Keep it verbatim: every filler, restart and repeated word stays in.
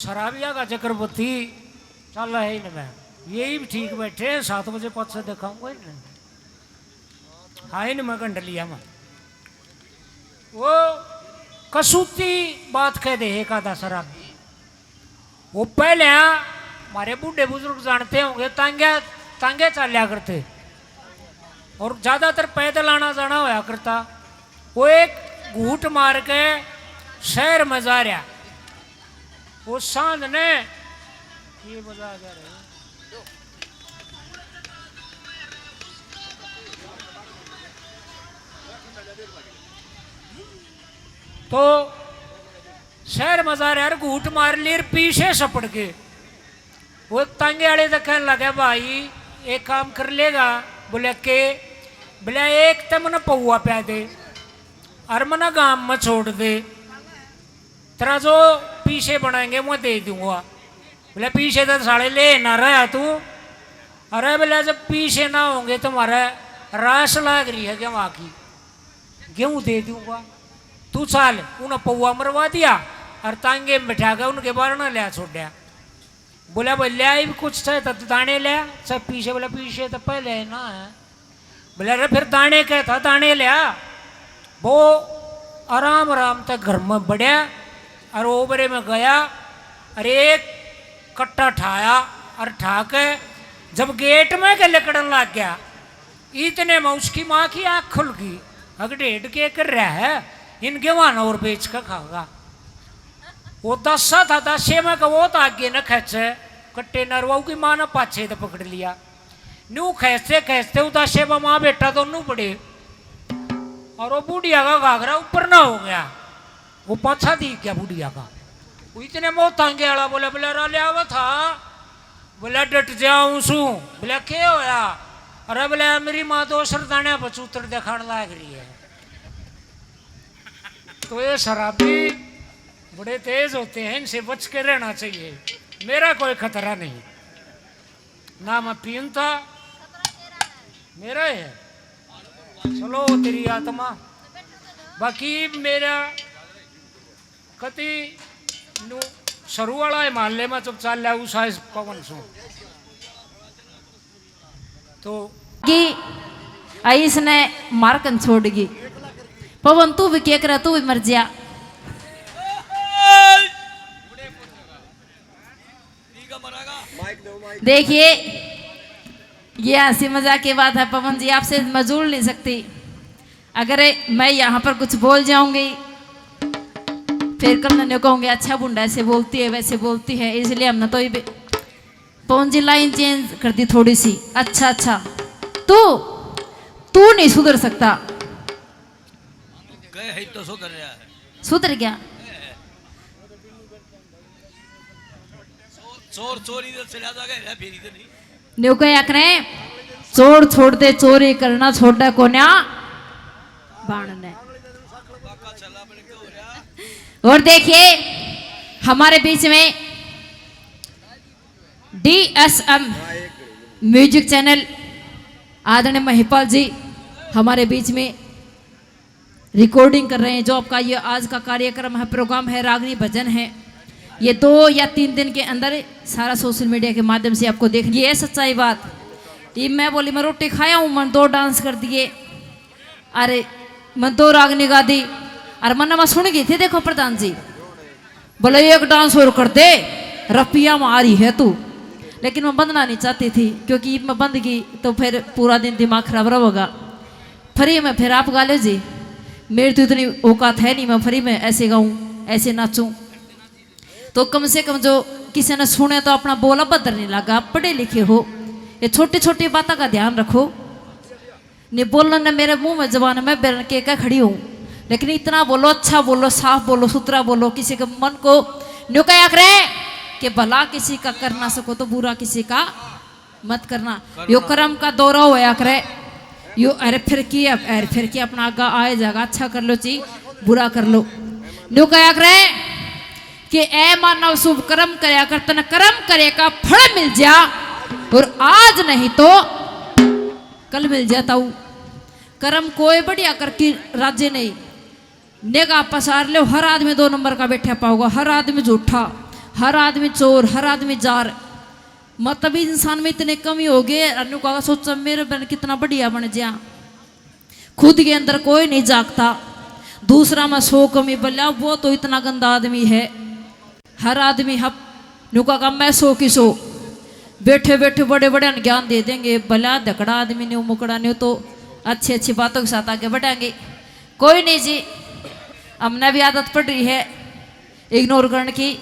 शराबिया का चक्रवर्ती चल है इनमें, यही ठीक बैठे हैं, सात बजे पाछे दिखाऊंगा इन्हें। हाँ, इनमें गंडलिया में वो कसूती बात कह दे एक आधा शराबी। वो पहले हमारे बूढ़े बुजुर्ग जानते होंगे, तांगे, तांगे चाल्या करते और ज़्यादातर पैदल आना जाना होया करता। वो एक घूट मार के शहर में जा रहा, वो सांझ ने ये बजा जा रहे हैं। तो शहर में जा रहे और घूट मार ली और पीछे सपड़ के वो एक तांगे वाले तो कहने लगे, "भाई, एक काम कर लेगा?" बोले, "के?" बोले, "एक तो मने पौवा प्या दे और मने गांव में छोड़ दे, तेरा जो पीछे बनाएंगे मैं दे दूंगा।" बोले, "पीछे तो साले ले ना रहा तू।" "अरे," बोले, "जब पीछे ना होंगे तो हमारा रास लाग रही है गेहूं की, गेहूं दे दूंगा। तू चाल।" उन्हें पौवा मरवा दिया और तांगे में बैठा के उनके बारना लिया छोड़ा। बोला, "भाई, ले आई भी कुछ, चाहे तो दाने ले, चाहे पीछे।" बोला, "पीछे तो पहले है ना है।" बोला, "अरे, फिर दाने कहता, दाने ले आ।" वो आराम आराम तक घर में बढ़या और ओबरे में गया और एक कट्टा ठाया और ठा के जब गेट में के लकड़न लग गया, इतने में उसकी माँ की आँख खुल गई। "अगड़ेड के कर रहा है, इन गेहूं और बेच के खागा।" वो दासा था, दासे में के वो तो आगे न खेचे, कट्टे नरवाऊ की माँ ने पाछे तो पकड़ लिया। न्यू खेचते खेचते उदासे में माँ बेटा दोनों पड़े और वो बुढ़िया का घाघरा ऊपर ना हो गया, वो पाछा दिख गया बुढ़िया का। वो इतने मौत आंगे वाला बोला, बोला, "रा ले आवा था।" बोला, "डट जाऊं सू।" बोला, "के होया?" "अरे," बोला, "मेरी माँ दो सरदाने पर चूतर दिखाण लाग रही है।" तो ये शराबी बड़े तेज होते हैं, इनसे बच के रहना चाहिए। मेरा कोई खतरा नहीं, ना मैं पीनता, मेरा है। चलो तेरी आत्मा, बाकी मेरा कति नु सरू वाला है, मान ले मैं चुप चाल लिया उस आइस पवन सो। तो कि आइस ने मारकन छोड़ गई। पवन, तू भी क्या करे, तू भी मर जा। देखिए, ये हंसी मजाक की बात है पवन जी, आपसे मैं जुड़ नहीं सकती। अगर मैं यहाँ पर कुछ बोल जाऊंगी, फिर कल न्यू कहोगे, "अच्छा भुंडा ऐसे बोलती है, वैसे बोलती है।" इसलिए हमने तो ये भी, पवन जी, लाइन चेंज कर दी थोड़ी सी। अच्छा, अच्छा, तू, तू नहीं सुधर सकता। गए है तो सुधर रहा है। सुधर गया। चोर चोरी तो चला जाएगा, हेरा फेरी तो नहीं। न्यू कहा करे, "चोर छोड़ दे, चोरी करना छोड़ा कोन्या बाण ने।" और देखिए, हमारे बीच में डीएसएम म्यूजिक चैनल आदरणीय महिपाल जी हमारे बीच में रिकॉर्डिंग कर रहे हैं। जो आपका ये आज का कार्यक्रम है, प्रोग्राम है, रागनी भजन है, ये दो या तीन दिन के अंदर सारा सोशल मीडिया के माध्यम से आपको देखने, ये है सच्चाई बात। ये मैं बोली, मैं रोटी खाया हूँ, मन दो डांस कर दिए, अरे मन दो रागनी गा दी, अरे मन मैं सुन गई थी। देखो प्रधान जी, बोले, "एक डांस और कर दे, रपिया में आ रही है तू।" लेकिन मैं बंदना नहीं चाहती थी, क्योंकि मैं बंद गई तो फिर पूरा दिन दिमाग खराब रहेगा। फ्री में फिर आप गा लो जी, मेरी तो इतनी औकात है नहीं, मैं फ्री में ऐसे गाऊं, ऐसे नाचूं। तो कम से कम जो किसी ने सुने तो अपना बोला बदर नहीं लगा। आप पढ़े लिखे हो, ये छोटी छोटी बातों का ध्यान रखो। नहीं बोलने ने मेरे मुंह में जबान में बेरन के क्या खड़ी हूँ, लेकिन इतना बोलो, अच्छा बोलो, साफ बोलो, सुथरा बोलो, किसी के मन को न्यू कहा करे कि भला किसी का कर ना सको तो बुरा किसी का मत करना। यो करम का दौरा होया करे। यो अरे फिर की, अब अरे फिर की अपना आगा आए जाएगा। अच्छा कर लो ची, बुरा कर लो। न्यू कहा करे कि ए मानव शुभ कर्म करया कर, तन कर्म करे का फल मिल जा, और आज नहीं तो कल मिल जाता हूँ। कर्म कोई बढ़िया करके राजे नहीं। निगाह पसार लो, हर आदमी दो नंबर का बैठा पाओगा, हर आदमी झूठा, हर आदमी चोर, हर आदमी जार। मतलब, इंसान में इतने कमी हो गए, अनु का सोचा, मेरे बन कितना बढ़िया बन जा। खुद के अंदर कोई नहीं जागता, दूसरा में सौ कमी बोला, वो तो इतना गंदा आदमी है। हर आदमी हप नुका का मैं सौ की सौ, बैठे बैठे बड़े बड़े ज्ञान दे देंगे। भला धकड़ा आदमी, न्यू मुकड़ा, न्यू तो अच्छी अच्छी बातों के साथ आगे बढ़ाएंगे। कोई नहीं जी, हमने भी आदत पड़ रही है इग्नोर करने की।